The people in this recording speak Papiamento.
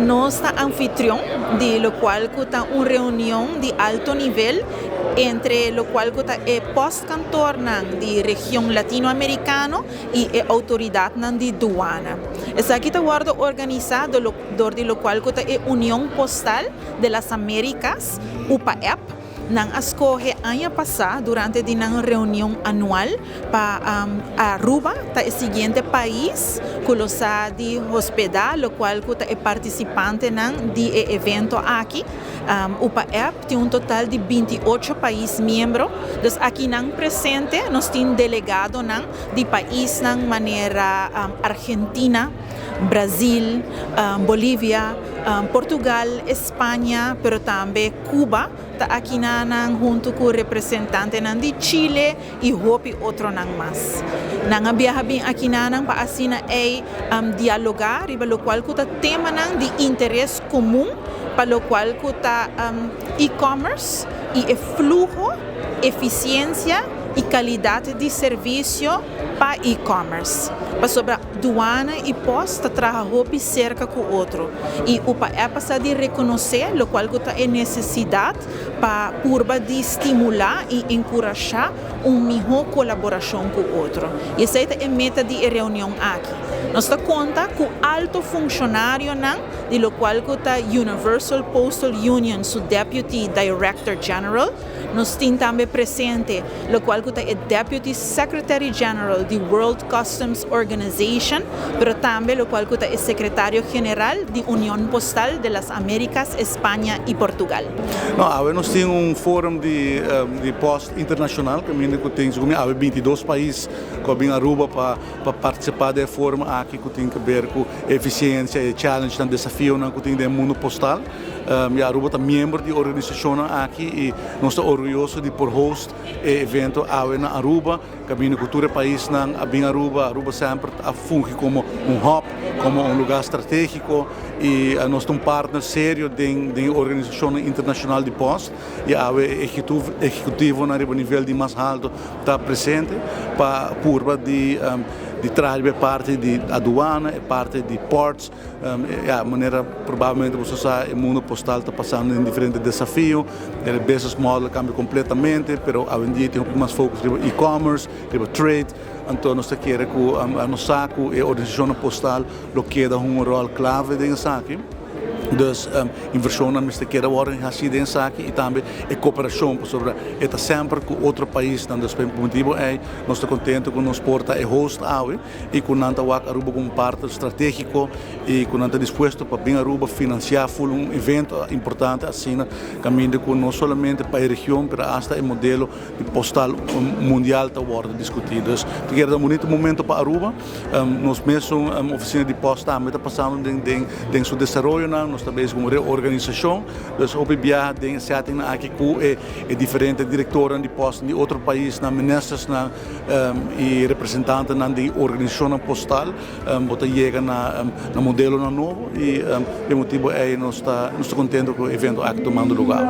Nos ta anfitrion di locual cu ta un reunion di alto nivel entre locual cu ta e postkantoornan di region Latino Americano y e autoridadnan di duana. Esaki ta wordo organisa dor di locual cu ta e Union Postal de las Americas, UPAEP. Nan a skohe aña pasá durante di nan reunion anual pa Aruba ta e siguiente pais ku lo sa di hospedá lokual ku ta e partisipantenan di e evento aki. UPAEP tin un total di 28 pais miembro, dus akinan presente nos tin delegadonan di paisnan manera Argentina, Brazil, Bolivia, Portugal, España, pero tambe Cuba ta akinanan huntu ku representantenan di Chile i hopi otronan mas. Nan a biaha bin akinanan pa asina ei dialogá riba lokual ku ta temanan di interes komun pa lokual ku ta e-commerce i e fluho, efisiensia i kalidat di servisio pa e-commerce. Pasobra Duana i Post ta traha hopi serka ku otro i UPAEP a sa di rekonosé lokual ku ta e nesesidat pa purba di stimulá i enkurashá un mihó kolaborashon ku otro. I esei ta e meta di e reunion aki. Nos ta konta ku alto funshonarionan di lokual ku ta Universal Postal Union su Deputy Director General, Nos tin tambe presente locual cu ta e Deputy Secretary General di World Customs Organization, pero tambe locual cu ta e Secretario General di Union Postal de las Americas, España y Portugal. No, awe nos tin un forum di di post internacional caminda cu tin segun mi awe 22 pais cu a bin Aruba pa pa participa den e forum aki cu tin caber cu eficiencia e challengenan desafionan cu tin den e mundo postal. Ya Aruba ta miembro di e organisashonnan aki i nos ta orguyoso di por host e evento awe na Aruba. Kaminda ku tur e paisnan a bin Aruba. Aruba semper a fungi komo un hub, komo un lugá stratégiko i nos ta un partner serio den den e organisashonnan internashonal di pòst i awe e ehekutivonan riba nivel di mas haltu ta presente pa purba di di traha riba e parti di aduana, e parti di ports. Ya, manera probablemente boso sa, e mundo postal ta pasando den diferente desafio. E business model a cambia completamente, pero awendia tin hopi mas focus riba e-commerce, riba trade. Anto nos ta kere cu, nos sa cu e organisacionnan postal lo keda hunga un rol clave den esaki. Dus inversionnan mester keda worde haci den esaki y tambe e cooperacion, pasobra e ta semper cu otro paisnan. Dus pa e motibo ey nos ta contento cu nos por ta e host awe. y cu nan ta wak Aruba como un partner strategico y cu nan ta dispuesto pa bin Aruba financia full un evento importante asina caminda cu no solamente pa e region pero hasta e modelo di postal mundial ta wordo discuti. Dus ta kere ta un bonito momento pa Aruba. Nos mesun oficina di post tambe ta pasando den su desaroyonan, nos ta bezig cu un reorganisacion, dus hopi biaha den e settingnan aki cu e diferente directornan di post di otro paisnan, ministersnan, y representantenan di organisacionnan postal bo ta yega na na modelonan nobo y e motibo ey nos ta nos ta contento cu e evento aki tomando lugar.